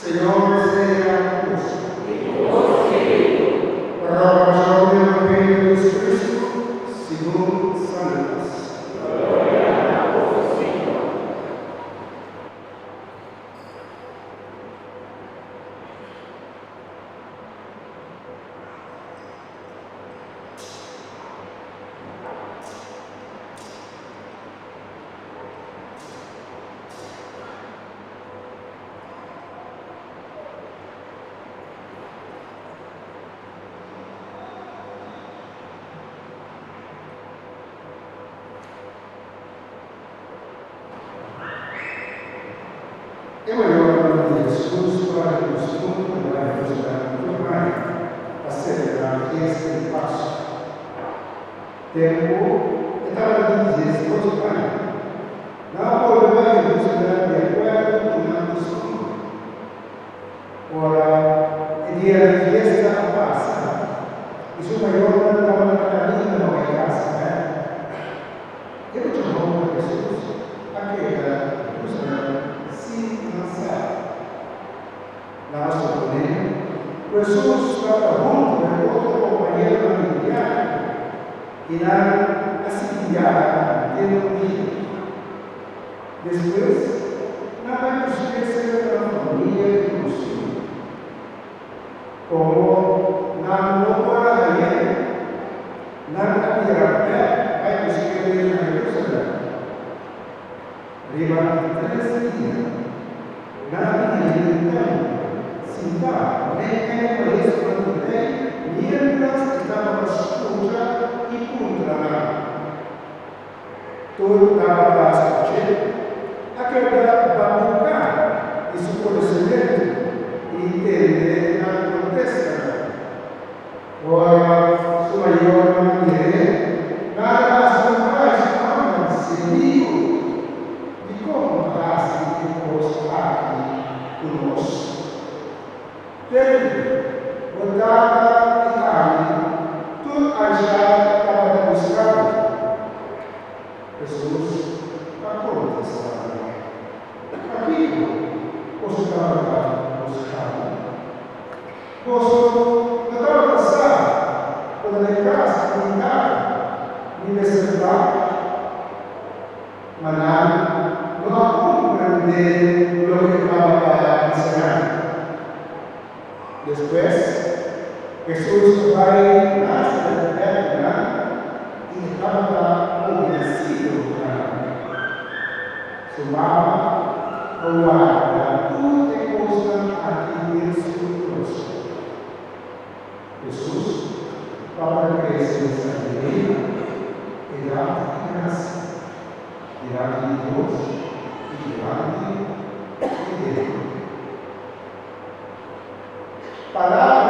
Señor sea ku boso. Proklamashon di Evangelio di Jesucristo segun San Lukas. E mayornan di Hesus tabata di kustumber di bai Jerusalèm tur aña pa selebrá fiesta di Pasku. Tempu e tabata di 12 aña, nan a bolbe bai Jerusalèm di akuerdo ku nan kustumber. Ora e dia di fiesta a pasa i su mayornan tabata na kaminda pa bai kas bèk, e mucha hòmber Hesus a keda Jerusalèm sin nan sa. Nan a suponé ku Hesus tabata huntu ku e otro kompañeronan di biahe i nan a sigui biaha henter un dia. Despues, nan bai busk'é serka nan famia i konosí. Komo nan no por a hañ'é, nan a bira bèk bai busk'é na Jerusalèm. Riba di tres dia, nan a bini den e tèmpel, sintá meimei maestronan di Lei miéntras e tabata skucha i puntra nan. Tur ku tabata skuch'é a keda babuká di su konosementu i tende nan kontestanan. Ora su mayornan mir'é, nan a asombrá i su mama a bis'é, Mi yu, dikon bo a hasi e kos aki ku nos? Tende, bo tata i ami tur anshá tabata buska bo. Hesus a kontestá nan, Pakiko boso tabata buska mi? Boso no tabata sa ku na e kas di mi Tata mi mester ta? Ma nan no a komprendé loke e tabata bisa nan. Despues, Hesus a bai Nazaret bèk ku nan i e tabata obedesido na nan. Su mama a warda tur e kosnan aki den su kurason. Hesus tabata krese den sabiduria, edat i grasia dilanti di Dios i dilanti di hende. Palabra.